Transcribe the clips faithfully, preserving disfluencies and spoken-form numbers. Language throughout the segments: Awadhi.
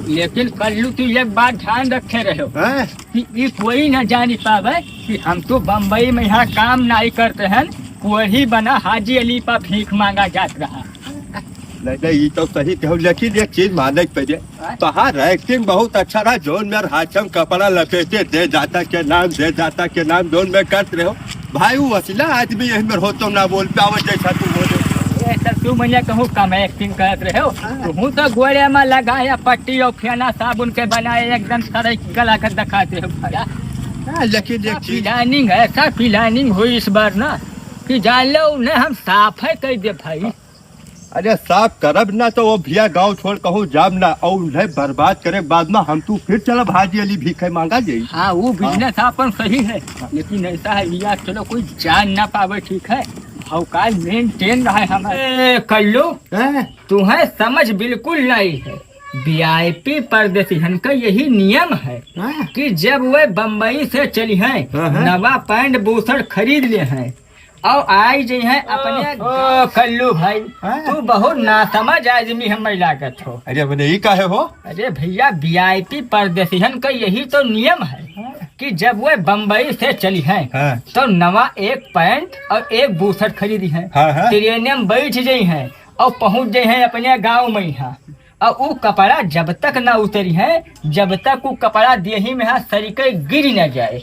लेकिन कल्लू, तू एक बात ध्यान रखे रहो हैं? कि ई कोई न जानी पावे कि हम तो बम्बई में यहाँ काम नाई करते हैं, कोई बना हाजी अली पा भीख मांगा जात रहा। नहीं, नहीं, ई तो सही कहो, लेकिन एक चीज माने के पड़े। हाँ? तोहार acting बहुत अच्छा रहा, जौन में हाथम कपड़ा लपेटे, दे जाता के नाम, दे जाता के नाम, जौन में करत रहो। भाई, वो असला आदमी यही में हो तो ना बोल पावे जैसा तू बोले। ए, तब तू मैंने कहूँ कम acting करत रहे हो। हाँ। तू तो गोरे में लगाया पट्टी और फेना साबुन के बनाए एकदम सराय की कला कर दिखाते हो भैया। हाँ, लेकिन एक ऐसा चीज planning, ऐसा planning हुई इस बार ना कि जान लो उन्हें हम साफ है कह दे भाई। अरे साफ करब ना तो वो भैया गाँव छोड़ कहूँ जाब ना, और उन्हें बर्बाद करे के बाद में हम तू फिर चलब हाजी अली भीखे मांगा जाई। हाँ, वो हाँ। Business अपन सही है, लेकिन ऐसा है भैया, चलो कोई जान ना पावे, ठीक है, भौकाल maintain रहे हमारे। ए, कल्लू, हैं? तुम्हें समझ बिल्कुल नहीं है। वीआईपी परदेसियन का यही नियम है हाँ। कि जब वे बम्बई से चली हैं, हाँ, हाँ। नवा पैंट बूसट खरीद ले हैं, और आई जई है अपने ओ, गाँव। कल्लू भाई, हाँ। तू बहुत नासमझ आदमी हमें लागत हो। अरे, अपने ई काहे हो? अरे भैया, वीआईपी परदेसियन का यही तो नियम है हाँ। कि जब वे बम्बई से चली हैं, हाँ। तो नवा एक पैंट और एक बूसट खरीदी हैं, हाँ, हाँ। ट्रेन में बैठ जई हैं और पहुँच जई हैं अपने गाँव में यहाँ। और ऊ कपड़ा जब तक ना उतरी है, जब तक ऊ कपड़ा देही में हाथ सरी के गिर न जाए।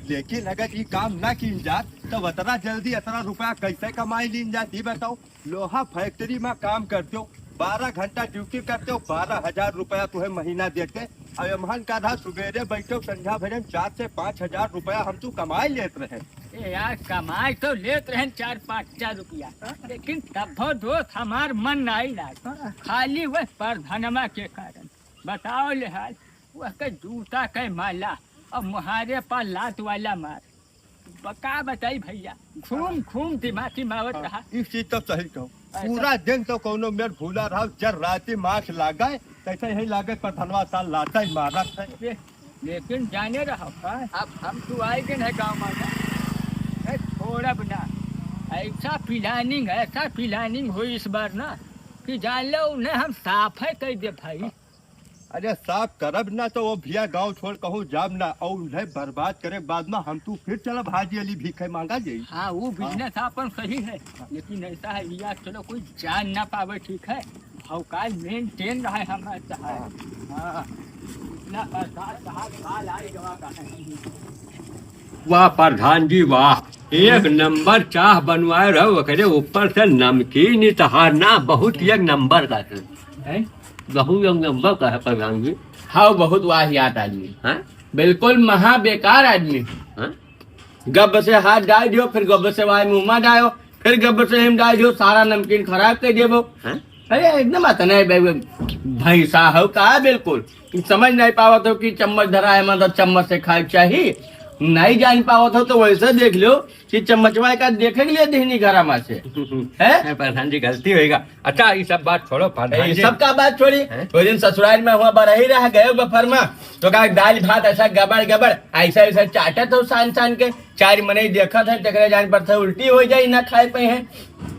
लेकिन अगर ई काम ना कीन जात, तो अतरा जल्दी अतरा रुपया कैसे कमाई लीन जात, ई बताओ। लोहा factory में काम करते हो, बारह घंटा duty करते हो, बारह हजार रुपया तुम्हें महीना देते, और एमहन का था सुबेरे बैठो संझा भजन चार से पाँच हजार रुपया हम तू कमाई लेत रहे। ए यार, कमाई तो लेत रहन चार पाँच हजार रुपया, लेकिन तब्बो दोस्त हमार मन नाई लाग, खाली वह परधनमा के कारण। बताओ ले हाल, वह के जूता के माला और मुहारे पर लात वाला मार। ब-, का बताई भैया, घूम घूम दिमाग ही मावत हाँ, रहा। ई चीज तो सही कहो। ऐसा पूरा दिन तो कौनो मेर भूला रहो, जर राती माख लागे, तैसे यही लागे परधनवा साल लाता ही मारत है। ले-, लेकिन जाने रहो, हाँ। अब हम तू आए दिन है गाँव में ना, ए, छोड़ब ना। ऐसा planning, ऐसा planning हुई इस बार ना कि जान लो उन्हें हम साफ है कह दे भाई। अरे साफ करब ना तो वो भैया गाँव छोड़ कहूँ जाब ना, और उन्हें बर्बाद करे के बाद में हम तू फिर चलब हाजी अली भीखे मांगा जाई। हाँ, वो हाँ। Business अपन सही है, लेकिन ऐसा है भैया, चलो कोई जान ना पावे, ठीक है, भौकाल maintain रहे हमारे साहब। हाँ। हाँ, इतना बरसात कहाँ के हाल आई गवा का है। वाह प्रधान जी वाह, एक नंबर चाह बनवाए रहो, ओकरे ऊपर से नमकीन इतहार ना, बहुत एक नंबर का है। हैं? बहुत एक नंबर का है प्रधान जी। हाँ, बहुत वाहियात आदमी। हाँ? बिल्कुल महा बेकार आदमी। हाँ? गब से हाथ डाल दियो, फिर गब से वाई मुँह में डायो, फिर गब से हिम डाल दियो, सारा नमकीन खराब कर देबो। हाँ? अरे एकदम आता नहीं बे-, बे-, भैंसा हो का बिल्कुल। समझ नहीं पावत हो कि चम्मच धरा है, मतलब चम्मच से खाए के चाही। नहीं जान पावत हो तो वैसे देख लो कि चम्मचवा का देखे के लिए देहनी घरा में से। हैं? नहीं, प्रधान जी, गलती होएगा। अच्छा, ये सब बात छोड़ो, प्रधान ए, जी। सबका बात छोड़ी। हैं? वो दिन ससुराल में हुआ बरही रहा, गए बफर में, तो का दाल भात ऐसा गबड़ गबड़, ऐसा ऐसा चाटत हो सान सान के, चार मनई देखत है, तेकरे जान पर से उल्टी हो जाई, ना खाए पे है।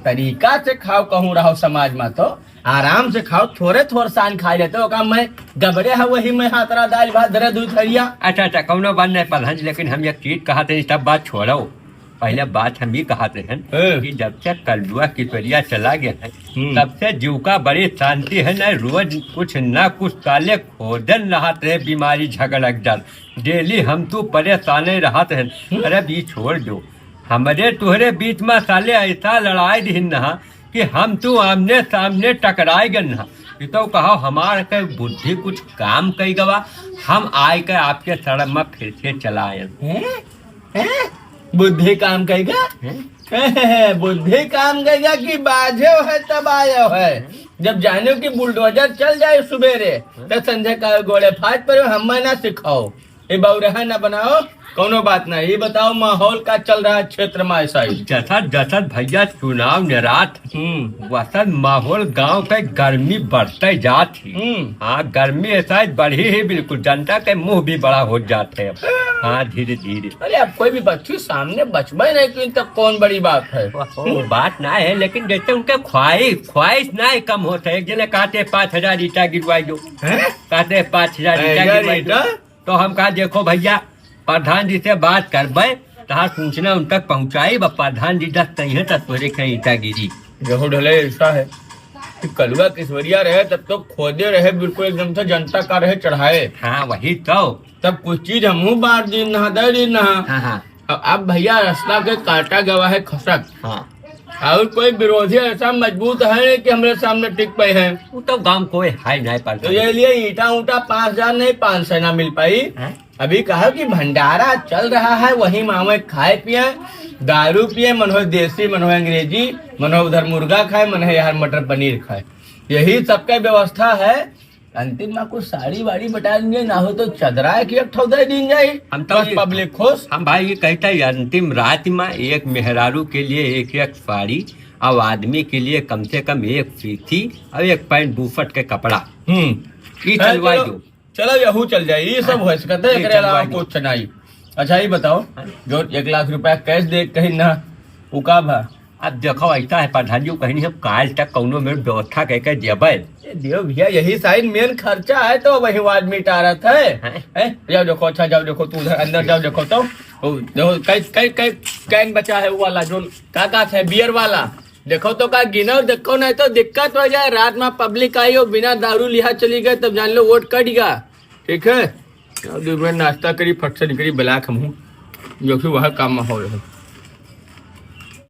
तरीका से खाओ, कहूँ रहो समाज में तो आराम से खाओ, थोरे थोर सान खा लेते, ओका मैं गबड़े है, वही मैं हाथ रहा दाल भात धरे दूध हरिया। अच्छा, अच्छा, कौनो बात नहीं प्रधान जी, लेकिन हम एक चीज कहत है, सब बात छोड़ो। पहले बात हम ही कहत रहन हाँ। कि जब से कल्लुआ किशोरिया चला गया है, हम्म। तब से जीव का बड़ी शांति है, ना रोज कुछ ना कुछ साले खोदन रहत रहे, बीमारी झगड़ जल। डेली हम तू परेशाने रहत हैं। हम्म। अरे भी छोड़ दो, हमरे तुहरे बीच में साले ऐसा लड़ाई दिहिन ना कि हम तू आमने सामने टकराए गन ना। ये तो कहो हमार के बुद्धि कुछ काम कई गवा, हम आए के आपके सड़क में फिर से चलाए। हैं? हैं? बुद्धि काम कई गा? हैं? बुद्धि काम कई गा कि बाझे है तब आयो है। जब जाने कि बुलडोजर चल जाए सुबेरे, तो संझे का गोड़े फाट पर हमें ना सिखाओ। ये बउरहा ना बनाओ, कौनो बात ना। ये बताओ, माहौल का चल रहा है क्षेत्र में ऐसा ही? जसत जसत भैया चुनाव निरात, हम्म। वसत माहौल गांव के गर्मी बढ़ते जात ही। हम्म। हाँ, गर्मी ऐसा ही बढ़ी ही बिल्कुल, जनता के मुंह भी बड़ा हो जाते हैं। हाँ, धीरे धीरे। अरे, अब कोई भी बच्ची सामने बचबे नहीं की, तब कौन बड़ी बात है? वो, वो बात ना है, लेकिन जैसे उनके ख्वाहिश, ख्वाहिश ना है कम होते। एक जने कहते, "पाँच हजार ईटा गिरवाई दो।" हैं? कहते, "पाँच हजार ईटा ईटा गिरवाई दो।" ईटा? तो हम कहा, "देखो भैया, प्रधान जी से बात करबे, तहार सूचना उन तक पहुँचाई, बस प्रधान जी दस कहीं है, तब तोरे कहीं ईटा गिरी।" गेहूं ढले ऐसा है कि कलुआ किसवरिया रहे, तब तो खोदे रहे बिल्कुल एकदम से, जनता का रहे चढ़ाए। हाँ, वही तो। तब कुछ चीज हमहू बांट दी ना, दे दी ना। हाँ, हाँ। अब, अब भैया, रास्ता के काटा गवा है खसक। हाँ। और कोई विरोधी ऐसा मजबूत है नहीं कि हमरे सामने टिक पाए हैं। वो तो गांव कोई है नहीं, पर तो ये लिए ईटा ऊटा पाँच हजार नहीं, पाँच सौ ना मिल पाई। हैं? अभी कहा कि भंडारा चल रहा है, वही में आवे खाए पिए, दारू पिए, मन हो देसी, मन हो अंग्रेजी, मन हो उधर मुर्गा खाए, मन है यार मटर पनीर खाए, यही सबका व्यवस्था है। अंतिम में कुछ साड़ी वाड़ी बटा देंगे, ना हो तो चदरा एक एक ठो दे दीन जाए। हम तो बस ये, पब्लिक खुश। हम भाई ये कहता है, अंतिम रात में एक मेहरारू के लिए एक एक साड़ी, और आदमी के लिए कम से कम एक फीती और एक पैंट बुफट के कपड़ा। हम्म। ये है, चलवा चलो, दो। चलो, यहू चल जाए, ये सब हाँ, हो सकता है, ये एकरे अलावा चलवा दो। कुछ नहीं। अच्छा, ये बताओ, हाँ। जो एक लाख रुपया कैश दे कहीं ना, वो का भा? अब देखो, ऐसा है प्रधान जी, कहीं हम काल तक कौनो में व्यवस्था कह के देबे। ए, देव भैया, यही साइन मेन खर्चा है, तो वही वो आदमी टारत है। हैं? हैं? जाओ देखो, अच्छा, जाओ देखो, तू उधर अंदर जाओ, देखो तो, वो देखो, कई, कई, कई कैन बचा है वो वाला, जो का कहत है, बियर वाला। देखो तो का गिनो, देखो, नहीं तो दिक्कत हो जाए, रात में पब्लिक आई हो, बिना दारू लिहा चली गए, तब जान लो वोट कट गया। ठीक है, अब दो मिनट नाश्ता करी, फट से निकली ब्लॉक हम हूँ, जो कि वह काम में हो रहे।